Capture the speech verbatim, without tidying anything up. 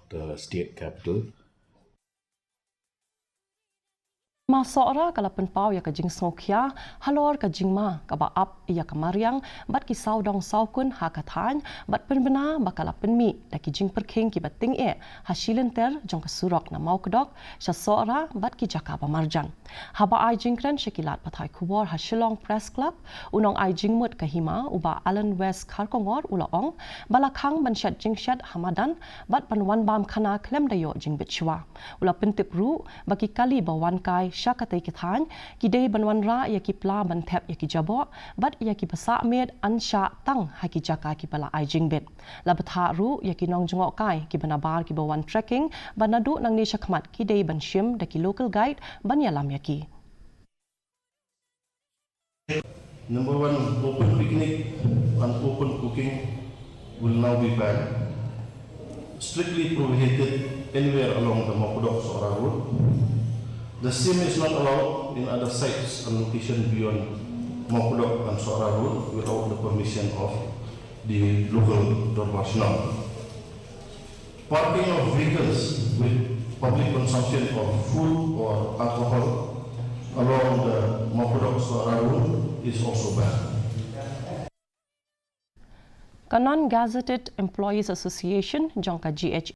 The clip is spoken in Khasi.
the state capital. Hima Sohra ka la pynpaw ïa ka jingsngewkhia halor ka jingma kaba ap ïa ka mariang bad ki sawdong sawkun ha ka thaiñ, bad pynbna ba ka la pynmih da ki jingpyrkhing kiba tyngeh ha shilynter jong ka surok na Mawkdok sha Sohra bad ki jaka ba marjan. Haba ai jingkren sha ki lad pathai khubor ha Shillong Press Club, u nongai jingmut ka hima, u Bah Allan West Kharkongor, u la ong ba la khang ban shet jingshet ha madan bad ban wan bam khana khlem da ïoh jingbit shuwa. U la pyntip ruh ba ki kali ba wan kai sha katei ka thaiñ ki dei ban wanrah ïa ki pla ban thep ïa ki jaboh bad ïa kiba sah miet an shah tang ha ki jaka kiba la ai jingbit. La bthah ruh ïa ki nongjngohkai kiba nabar kiba wan trekking ba naduh nangne shakhmat ki dei ban shim da ki local guide ban ïalam ïa ki. Number one, open picnic and open cooking will now be banned. Strictly prohibited anywhere along the Mawkdok Sohra Road. The same is not allowed in other sites and location beyond Mawkdok and Sohra Road without the permission of the local Dorbar Shnong. Parking of vehicles with public consumption of food or alcohol along the Mawkdok Sohra Road is also banned. Ka Non-Gazetted Employees Association jong ka G H